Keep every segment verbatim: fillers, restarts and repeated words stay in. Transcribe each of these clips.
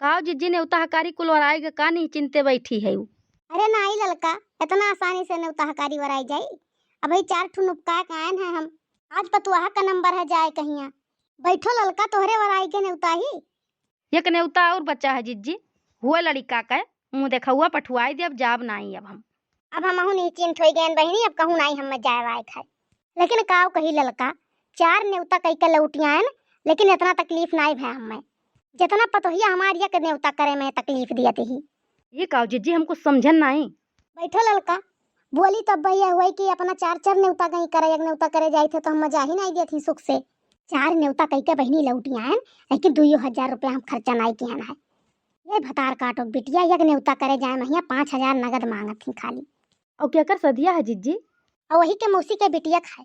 काव जिज्जी, नेउता हकारी कुल वराई ग का निहचिन्ते बैठी हउ? अरे नाई ललका, एतना आसानी से नेउता हकारी वराई जाई? अबही चार ठू नुपका के आएन है हम। आज पतुआहा का नंबर है जाए कहिया। बैठो ललका, तोहरे वराई के नेउता ही। एक नेउता अउर बचा है जिज्जी, हुआ लड़िका के मुँह देखउआ पठुआई देब, जाब नाई अब हम। अब हमहू निश्चिंत होइ गएन बहिनी, अब कहूँ नाई हम्मे जाए वाए खाए। लेकिन काव कही ललका, चार नेउता कइके लौटि आएन, लेकिन एतना तकलीफ नाई भए हम्मे, जेतना पतोहिया हमार एक नेउता करे में तकलीफ दियत ही। ई काव जिज्जी, हम कुछ समझन नाई। बैठो ललका, बोली तब भैया हुई कि अपना चार चार नेउता गई करे, एक नेउता करे जाइत है तो हम जाही नाई देत ही सुख से। चार नेउता कइके बहिनी लौटि आएन, लेकिन दुइयो हजार रुपया हम खर्चा नाई किहन है। ये भतार काटो बिटिया, एक नेउता करे जाए महिया पाँच हजार नगद माँगत ही खाली। अउ केकर सदिया है जिज्जी? अउ वही के मौसी के बिटिया खाए।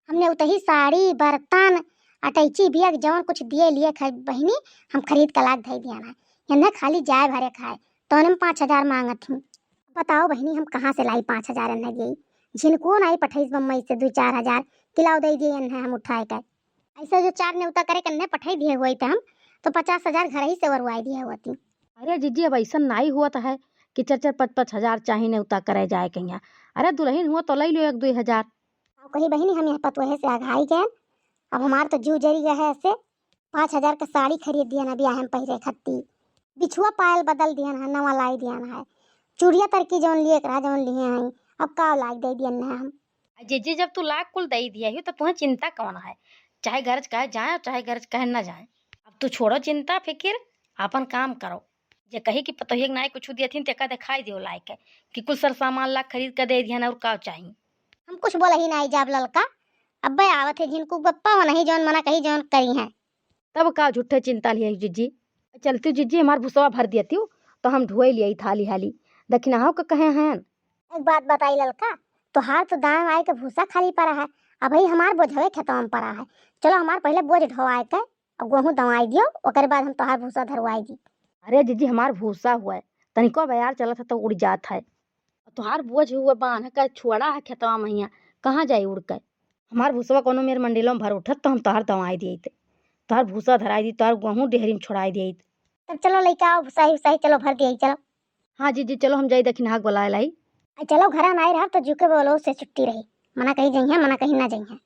हमने उतही साड़ी, बर्तन, अटैची, बियक जौन कुछ दिए लिए खाए बहिनी, हम खरीद के लाग धई दिहन है। एन्हे खाली जाए भरे खाए, तौने में पाँच हजार माँगत ही। बताओ बहिनी, हम कहाँ से लाई पाँच हजार एन्हे दिए? झिनको नाई पठइस बम्बई से दुइ चार हजार, किलाव दे दिए एन्हे हम उठाए के। ऐसे जो चार नेउता करे के एन्हे पठई दिए हुए थे हम, तो पचास हजार घर ही से वरवाए दिए हुआ थी। अरे जिज्जी, अब ऐसन नाई हुआ तो है कि चार चार पाँच पाँच हजार चाही नेउता करे जाए कहिया। अरे दुलहिन हुआ तो लइ लो एक दुइ हजार। अब कही बहिनी, हम यह पतोहे से अघाई गए, अब हमार तो जीव जरी गए है ऐसे। पाँच हजार का साड़ी खरीद दिया ना बियाह में पहिरे खत्ती, बिछुआ पायल बदल दिया ना, नवा लाई दिया ना है, चूड़िया तरकी जौन लिए करा जौन लिए हैं, अब काव लाग दे दिया ना हम। आ जिज्जी, जब तू लाग कुल दे दिया ही तो तुहें चिंता कौन है? चाहे गरज कहे जाए और चाहे गरज कहे न जाए। अब तू छोड़ो चिंता फिकिर, आपन काम करो। जे कही कि पतोहिया के नाई कुछ दिया थी, तेका दिखाई दियो लाइके कि कुल सर सामान लाग खरीद के दे दिया ना और काव चाही। हम कुछ बोला ही नाई जाब ललका, अब्बे आवत है झिनकू बप्पा, वो नहीं जौन मना कही जौन करी हैं। तब का झूठे चिंता लिया जिज्जी? चलती जिज्जी, हमार भुसवा भर दियती हो, तो हम ढुए लिया थाली हाली। दखिनाहो के कहे हैं। एक बात बताई ललका, तोहार तो दाएं आए के भूसा खाली पड़ा है, अबही हमार बोझवे खेतवा में पड़ा है। चलो हमार पहले बोझ ढोवाए के, अब गोहूँ दवाई दियो, ओकर बाद हम तोहार भूसा धरवाई दी। अरे जिज्जी, हमार भूसा हुआ है, तनिको बयार चलत है तो उड़ जात है। तोहार बोझ हुआ बान्ह का छुअड़ा है खेतवा महिया, कहाँ जाई उड़ के? हमार भूसवा कोनो मेर मंडिलो में भर उठत तो हम तोहार दवाई दियत, तोहार भूसा धराई दी, तोहार गोहूँ डेहरी में छोड़ाई दियत। तब चलो लइका आओ, भूसा ही भूसा ही चलो भर दिया, चलो। हाँ जिज्जी, चलो हम जाई दखिनहा के बोलाए लाई। आ चलो घरा नाई रहब तो जूके बोलो से छुट्टी रही, मना कही जइहें, मना कही ना जइहें।